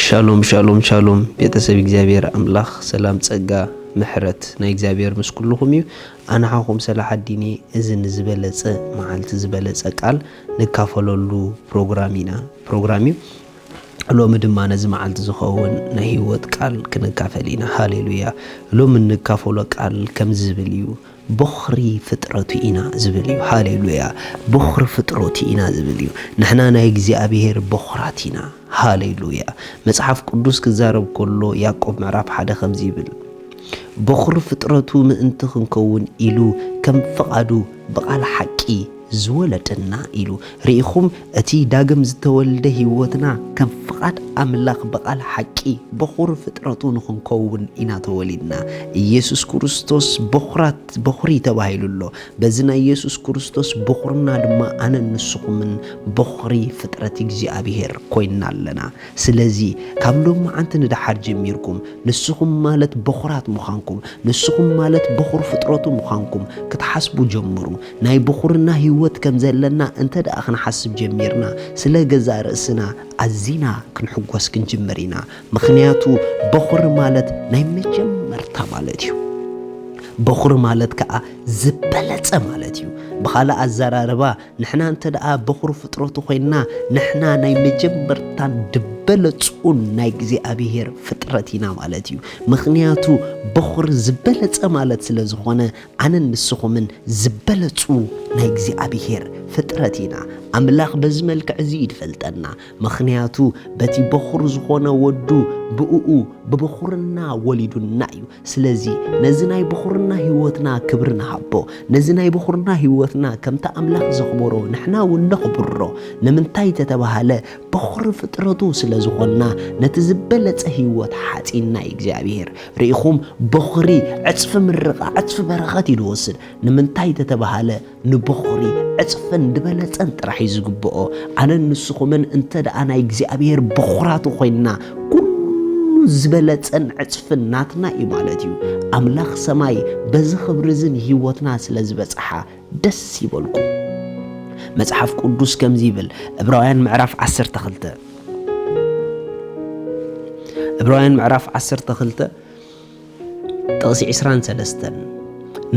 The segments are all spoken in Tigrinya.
ሻሎም ሻሎም ሻሎም፣ ቤተሰብ እግዚኣብሔር ኣምላኽ ሰላም፣ ጸጋ፣ ምሕረት ናይ እግዚኣብሔር ምስ ኩልኹም እዩ። ኣነ ሓኹም ሰላሓዲን እየ። እዚ ንዝበለጸ መዓልቲ ዝበለጸ ቃል ንካፈለሉ ፕሮግራም ኢና፣ ፕሮግራም እዩ። ሎሚ ድማ ነዚ መዓልቲ ዝኸውን ናይ ህይወት ቃል ክንካፈል ኢና። ሃሌሉያ። ሎሚ እንካፈሎ ቃል ከምዚ ዝብል እዩ። ቦኽሪ ፍጥረቱ ኢና ዝብል እዩ። ሃሌሉያ። ቦኽሪ ፍጥረቱ ኢና ዝብል እዩ። ንሕና ናይ እግዚኣብሔር ቦኽራት ኢና። ሃሌሉያ። መጽሓፍ ቅዱስ ክዛረብ ከሎ ያዕቆብ ምዕራፍ ሓደ ከምዚ ይብል፣ ቦኽሪ ፍጥረቱ ምእንቲ ክንከውን ኢሉ ከም ፍቓዱ ብቓል ሓቂ ዝወለደና ኢሉ። ርኢኹም፣ እቲ ዳግም ዝተወልደ ህይወትና ከም ፍቓድ ኣምላኽ ብቓል ሓቂ ቦኽሪ ፍጥረቱ ንኽንከውን ኢና ተወሊድና። ኢየሱስ ክርስቶስ ቦኽራት፣ ቦኽሪ ተባሂሉ ኣሎ። በዚ ናይ ኢየሱስ ክርስቶስ ቦኽርና ድማ ኣነን ንስኹምን ቦኽሪ ፍጥረት እግዚኣብሔር ኮይንና ኣለና። ስለዚ ካብ ሎማዓንቲ ንደሓር ጀሚርኩም ንስኹም ማለት ቦኽራት ምዃንኩም፣ ንስኹም ማለት ቦኽሪ ፍጥረቱ ምዃንኩም ክትሓስቡ ጀምሩ። ናይ ብኹርና ህይወት ከም ዘለና እንተ ደኣ ክንሓስብ ጀሚርና፣ ስለ ገዛእ ርእስና ኣዚና ክንሕጎስ ክንጅምር ኢና። ምኽንያቱ በኹሪ ማለት ናይ መጀመርታ ማለት እዩ። በኹሪ ማለት ከኣ ዝበለጸ ማለት እዩ። ብኻልእ ኣዘራርባ፣ ንሕና እንተ ደኣ በኹሪ ፍጥረቱ ኮይንና፣ ንሕና ናይ መጀመርታን ዝበለጹን ናይ እግዚኣብሔር ፍጥረት ኢና ማለት እዩ። ምኽንያቱ በኹሪ ዝበለጸ ማለት ስለ ዝኾነ፣ ኣነን ንስኹምን ዝበለጹ ናይ እግዚኣብሔር ፍጥረት ኢና። ኣምላኽ በዚ መልክዕ እዚ እዩ ዝፈልጠና። ምኽንያቱ በቲ በኹር ዝኾነ ወዱ ብእኡ ብበኹርና ወሊዱና እዩ። ስለዚ ነዚ ናይ በኹርና ህይወትና ክብሪ ንሃቦ። ነዚ ናይ በኹርና ህይወትና ከምቲ ኣምላኽ ዘኽበሮ ንሕና እውን ነኽብሮ። ንምንታይ ተተባሃለ፣ በኹሪ ፍጥረቱ ስለ ዝኾንና ነቲ ዝበለጸ ህይወት ሓጺንና እዩ እግዚኣብሔር። ርኢኹም፣ በኹሪ ዕጽፊ ምርቓ፣ ዕጽፊ በረኸት እዩ ዝወስድ። ንምንታይ ተተባሃለ፣ ንበኹሪ ዕጽፍን ዝበለጸን ጥራሕ እዩ ዝግብኦ። ኣነን ንስኹምን እንተ ደኣ ናይ እግዚኣብሔር በኹራቱ ኮይንና፣ ኩሉ ዝበለጸን ዕጽፍን ናትና እዩ ማለት እዩ። ኣምላኽ ሰማይ በዚ ክብሪ እዚ ንህይወትና ስለ ዝበጽሓ ደስ ይበልኩም። መጽሓፍ ቅዱስ ከምዚ ይብል፣ ዕብራውያን ምዕራፍ ዓሰርተ ክልተ፣ ዕብራውያን ምዕራፍ ዓሰርተ ክልተ ጥቕሲ ዕስራን ሰለስተን፣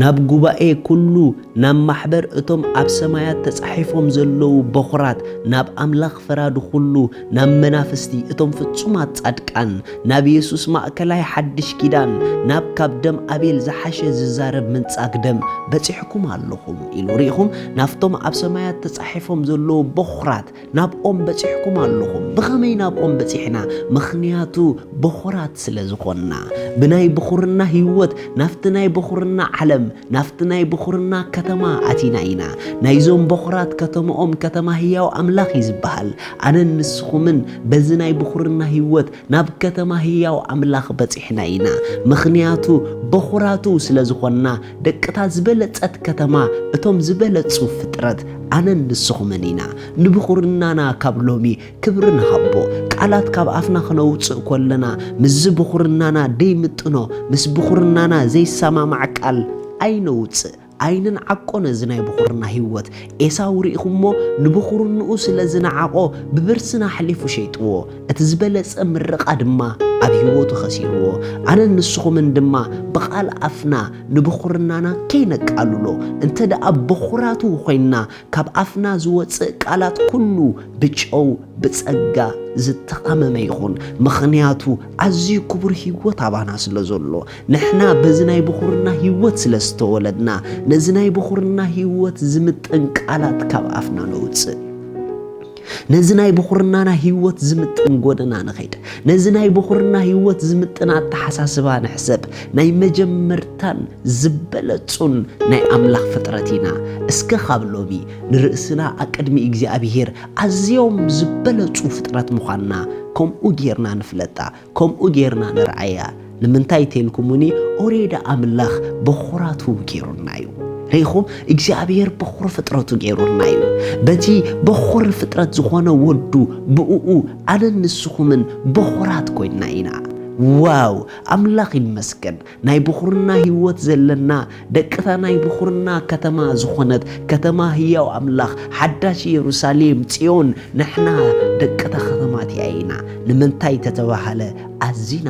ናብ ጉባኤ ኩሉ፣ ናብ ማሕበር እቶም ኣብ ሰማያት ተጻሒፎም ዘለዉ በኹራት፣ ናብ ኣምላኽ ፈራዲ ኩሉ፣ ናብ መናፍስቲ እቶም ፍጹማት ጻድቃን፣ ናብ የሱስ ማእከላይ ሓድሽ ኪዳን፣ ናብ ካብ ደም ኣቤል ዝሓሸ ዝዛረብ ምንጻግ ደም በጺሕኩም ኣለኹም ኢሉ። ርኢኹም፣ ናብቶም ኣብ ሰማያት ተጻሒፎም ዘለዉ በኹራት ናብኦም በጺሕኩም ኣለኹም። ብኸመይ ናብኦም በጺሕና? ምኽንያቱ በኹራት ስለ ዝኾንና። ብናይ በኹርና ህይወት ናብቲ ናይ በኹርና ዓለም፣ ናብቲ ናይ በኹርና ከተማ ኣቲና ኢና። ናይዞም በኹራት ከተማኦም ከተማ ህያው ኣምላኽ እዩ ዝበሃል። ኣነን ንስኹምን በዚ ናይ በኹርና ህይወት ናብ ከተማ ህያው ኣምላኽ በጺሕና ኢና። ምኽንያቱ በኹራቱ ስለ ዝኾንና፣ ደቅታ ዝበለጸት ከተማ፣ እቶም ዝበለጹ ፍጥረት ኣነን ንስኹምን ኢና። ንብኹርናና ካብ ሎሚ ክብሪ ንሃቦ። ቃላት ካብ ኣፍና ክነውጽእ ከለና፣ ምስዚ ብኹርናና ደይምጥኖ፣ ምስ ብኹርናና ዘይሰማማዕ ቃል ኣይነውጽእ። ኣይንንዓቆ ነዚ ናይ ብኹርና ህይወት። ኤሳው ርኢኹሞ፣ ንብኹርንኡ ስለ ዝነዓቖ፣ ብብርስን ኣሕሊፉ ሸይጥዎ። እቲ ዝበለጸ ምርቓ ድማ ኣብ ህይወቱ ኸሲርዎ። ኣነን ንስኹምን ድማ ብቓል ኣፍና ንብኹርናና ከይነቃልሎ፣ እንተ ደኣ በኹራቱ ኾይንና፣ ካብ ኣፍና ዝወጽእ ቃላት ኩሉ ብጨው ብጸጋ ዝተቓመመ ይኹን። ምኽንያቱ ኣዝዩ ክቡር ህይወት ኣባና ስለ ዘሎ፣ ንሕና በዚ ናይ ብኹርና ህይወት ስለ ዝተወለድና፣ ነዚ ናይ ብኹርና ህይወት ዝምጥን ቃላት ካብ ኣፍና ነውጽእ። ነዚ ናይ ብኹርናና ህይወት ዝምጥን ጎደና ንኸይድ። ነዚ ናይ ብኹርና ህይወት ዝምጥን ኣተሓሳስባ ንሕሰብ። ናይ መጀመርታን ዝበለጹን ናይ ኣምላኽ ፍጥረት ኢና። እስከ ካብ ሎሚ ንርእስና ኣቅድሚ እግዚኣብሄር ኣዝዮም ዝበለጹ ፍጥረት ምዃንና ከምኡ ጌርና ንፍለጣ፣ ከምኡ ጌርና ንርኣያ። ንምንታይ ተልኩሙኒ፣ ኦሬዲ ኣምላኽ በኹራቱ ጌሩና እዩ። ርኢኹም፣ እግዚኣብሄር በኹሪ ፍጥረቱ ጌሩና እዩ። በቲ በኹሪ ፍጥረት ዝኾነ ወዱ፣ ብእኡ ኣነን ንስኹምን በኹራት ኮይንና ኢና። ዋው! ኣምላኽ ይመስገን። ናይ ብኹርና ህይወት ዘለና፣ ደቅታ ናይ ብኹርና ከተማ ዝኾነት፣ ከተማ ህያው ኣምላኽ፣ ሓዳሽ የሩሳሌም፣ ጽዮን፣ ንሕና ደቅታ ከተማ እቲኣ ኢና። ንምንታይ ተተባህለ፣ ኣዚና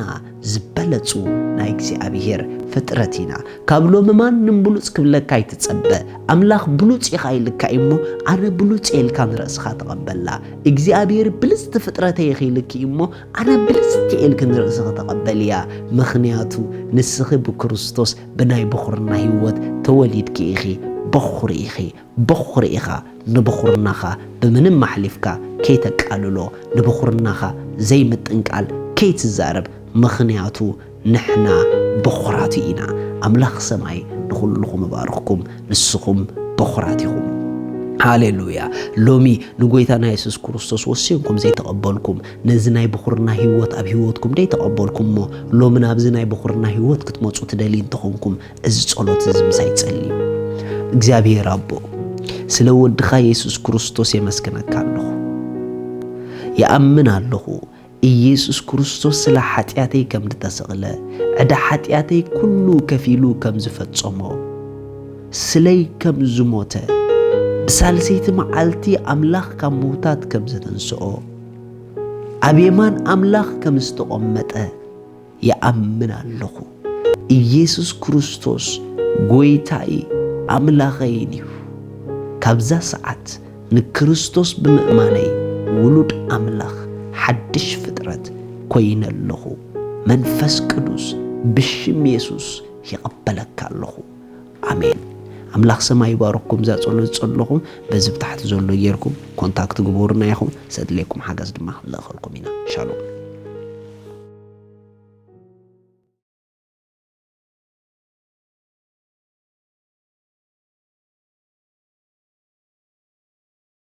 ዝበለጹ ናይ እግዚኣብሔር ፍጥረት ኢና። ካብ ሎሚ ማንም ብሉጽ ክብለካ ኣይትጸበ። ኣምላኽ ብሉጽ ኢኻ ኢልካ እሞ፣ ኣነ ብሉጽ እየ ኢልካ ንርእስኻ ተቐበላ። እግዚኣብሔር ብልጽቲ ፍጥረተይ ኢኺ ኢልኪ እሞ፣ ኣነ ብልጽቲ እየ ኢልኪ ንርእስኺ ተቐበልያ። ምኽንያቱ ንስኺ ብክርስቶስ ብናይ በኹርና ህይወት ተወሊድኪ ኢኺ። በኹሪ ኢኺ። በኹሪ ኢኻ። ንበኹርናኻ ብምንም ኣሕሊፍካ ከይተቃልሎ፣ ንበኹርናኻ ዘይምጥን ቃል ከይትዛረብ። ምኽንያቱ ንሕና በኹራቱ ኢና። ኣምላኽ ሰማይ ንኹልኹም ይባርኽኩም፣ ንስኹም በኹራት ኢኹም። ሃሌሉያ። ሎሚ ንጎይታና የሱስ ክርስቶስ ወሲንኩም ዘይተቐበልኩም፣ ነዚ ናይ በኹርና ህይወት ኣብ ህይወትኩም ዘይተቐበልኩም እሞ፣ ሎሚ ናብዚ ናይ በኹርና ህይወት ክትመጹ ትደልዩ እንተኾንኩም፣ እዚ ጸሎት እዚ ምሳይ ጸልዩ። እግዚኣብሔር ኣቦ፣ ስለ ወድኻ የሱስ ክርስቶስ የመስግነካ ኣለኹ። ይኣምን ኣለኹ፣ ኢየሱስ ክርስቶስ ስለ ሓጢኣተይ ከም ዝተሰቕለ፣ ዕዳ ሓጢኣተይ ኩሉ ከፊሉ ከም ዝፈጸሞ፣ ስለይ ከም ዝሞተ፣ ብሳልሰይቲ መዓልቲ ኣምላኽ ካብ ምውታት ከም ዘተንስኦ፣ ኣብ የማን ኣምላኽ ከም ዝተቖመጠ ይኣምን ኣለኹ። ኢየሱስ ክርስቶስ ጐይታይ ኣምላኸይን እዩ። ካብዛ ሰዓት ንክርስቶስ ብምእማነይ ውሉድ ኣምላኽ፣ ሓድሽ ፍጥረት ኮይነ ኣለኹ። መንፈስ ቅዱስ፣ ብሽም የሱስ ይቐበለካ ኣለኹ። ኣሜን። ኣምላኽ ሰማይ ይባርኽኩም። እዛ ጸሎት ዝጸለኹም በዚ ብታሕቲ ዘሎ ጌርኩም ኮንታክት ግበሩና ኢኹም። ዘድልየኩም ሓገዝ ድማ ንልእኸልኩም ኢና። ሻሎም።